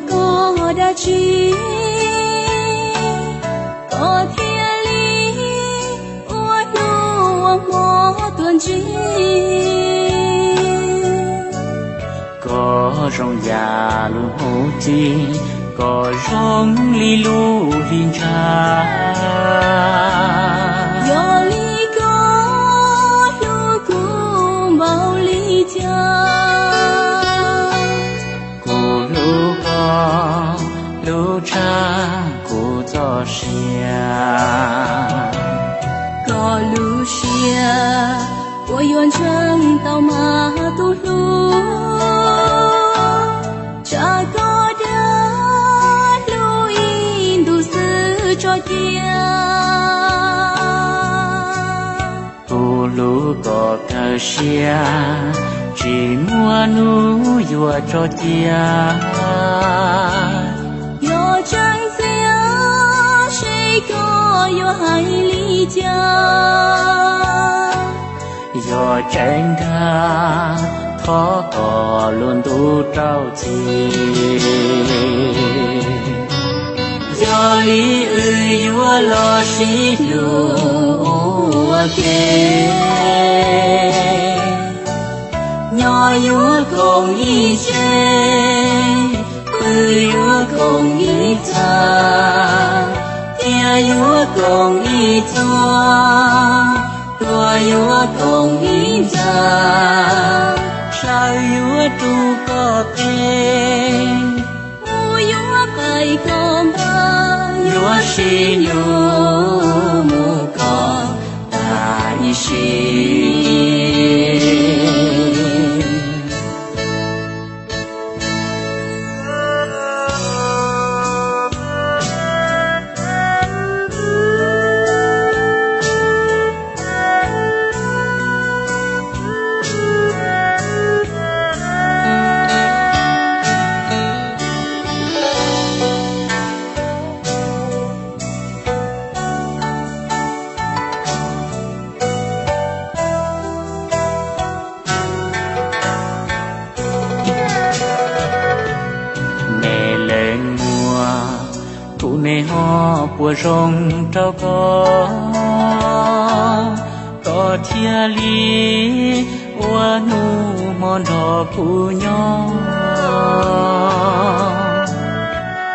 koj dab tsi, koj thiaj li ua hnub ua hmo tuaj ntsib. Koj zoo yam lub hauv ci, koj zoo li lub hli ntsha. Yog li koj hlub kuv npaum li cas, kuv hlub koj hlub tshaj kuv txoj sia. Koj lub siab puas yuav ntseeg tau mas tus hlub, tsam koj dag hlub ib ntus xwb tso cia. Kuv hlub koj kawg siab, tsis muaj hnub yuav tso cia. Yog tseeb ntxiv seb koj yuav hais li cas, yog tseeb ntag thov koj lub ntuj rau txim. Yog li wb yuav los sib hlub ua ke, nyob yuav koom ib tsev, pw yuav koom ib txha, thiab yuav koom ib txhua, tuag yuav koom ib ntxa. Sawv yuav rub koj tes, mus yuav pais koj npawg, yuav sib hlub mus kom tas ib sim. Me leej muam, kuv niaj hnub puas zoo rau koj, koj thiaj li ua hnub hmo nrog kuv nyob.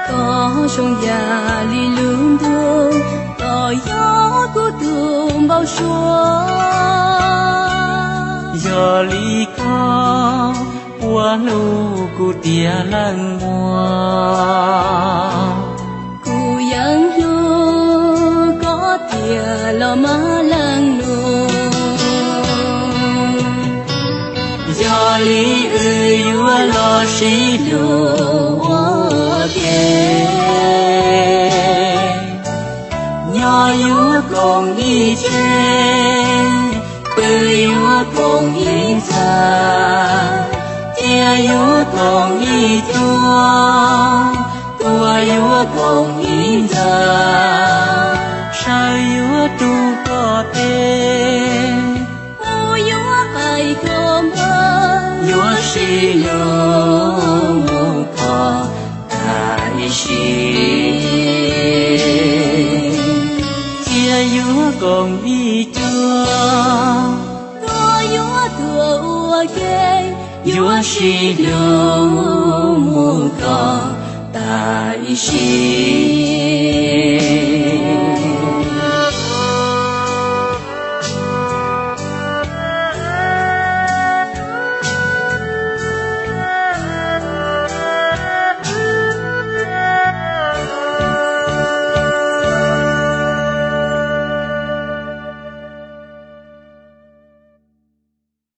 Koj zoo yam li lub ntuj, koj yog kuv tus npau suav. Yog li koj puas hlub kuv tiag leej muam? Kuv yeej hlub koj tiag los mas leej nus. Yog li wb yuav los sib hlub ua ke, nyob yuav koom ib tsev, pw yuav koom ib ntxa, thiab yuav koom ib txhua, tuag yuav koom ib ntxa. Sawv yuav rub koj tes, mus yuav pais koj npawg, yuav sib hlub mus kom tas ib sim. Thiab yuav koom ib txhua, tuag yuav tuag ua ke, yuav sib hlub mus kom tas ib sim.